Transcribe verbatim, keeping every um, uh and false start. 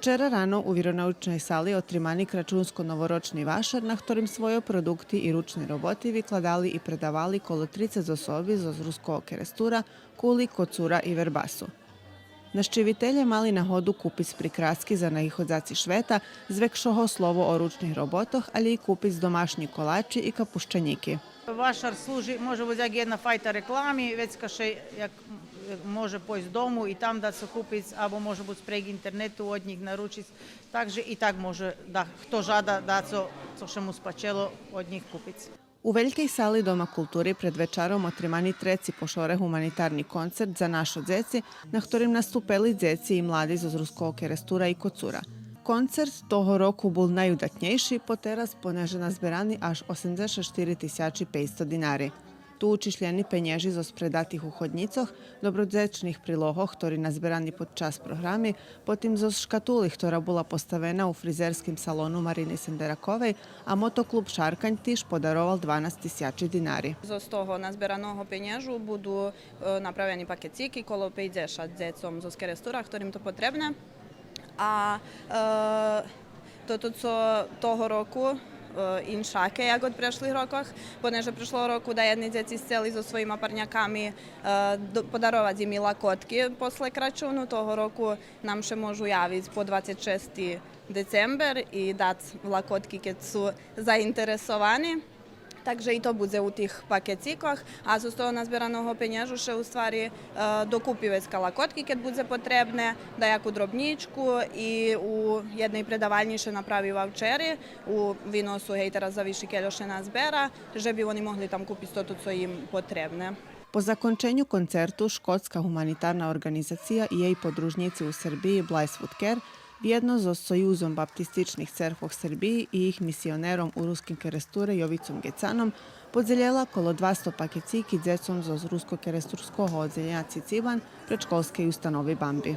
Вчера рано у виронаучней сали отримани крачунско-новорочни вашар, на хторим свойо продукти и ручни роботи викладали и предавали коло трицец особи зоз Руского Керестура, Кули, Коцура и Вербасу. Нащивителє мали нагоду купиц прикраски за наиходзаци швета, звекшого слово о ручних роботох, алє и купиц домашнї колачи и капущанїки. Вашар служи, може буц як єдна файта реклами, вецка ше як, як може пойсц дому и там дацо купиц, або може буц прейґ интернету од нїх наручиц. Так же и так може да, хто жада дацо, цо ше му спачело, од нїх купиц. У велькей сали Дома култури пред вечаром отримани треци по шоре гуманитарни концерт за нашо дзеци, на хторим наступели дзеци и млади зоз Руского Керестура и Коцура. Концерт того року бул найудатнєйши потераз, понеже назберани аж осемдзешат штири тисячи пейцсто динари. Ту учишлєни пенєжи зоз предатих уходнїцох, добродзечних прилогох, хтори назберани под час програми, потим зоз шкатули, хтора була поставена у фризерским салону Марини Сендераковей, а Мотоклуб Шаркань тиж подаровал дванац тисячи динари. Зоз того назбераного пенєжу буду, е, направени пакецики коло пейдзешат дзецом зоз Керестура, хторим то потребне. А, е, тото цо того року, е, иншаке як од прешлих рокох, понеже прешлого року даєдни дзеци сцели зоз своїма парняками, е, д-, подаровац им и лакотки после Крачуну, того року нам ше можу явиц по двацец шести децембер и дац лакотки кед су заинтересовани. Так же и то будзе у тих пакецикох, а зоз того назбераного пенєжу ше у ствари, е, докупи вецка лакотки кед будзе потребне, даяку дробнїчку и у єдней предавальнї ше направи ваучери, у виносу, гей, тераз зависи кельо ше назбера, же би вони могли там купиц тото цо им потребне. По законченю концерту Шкотска гуманитарна орґанизация и єй подружнїци у Сербиї Блайс Вудкер вєдно зоз Союзом баптистичних церквох Сербиї и їх мисионером у Руским Керестуре Йовицом Гецаном подзелєла коло двасто пакецики дзецом зоз Руско-керестурского оддзелєня Цицибан предшколскей установи Бамби.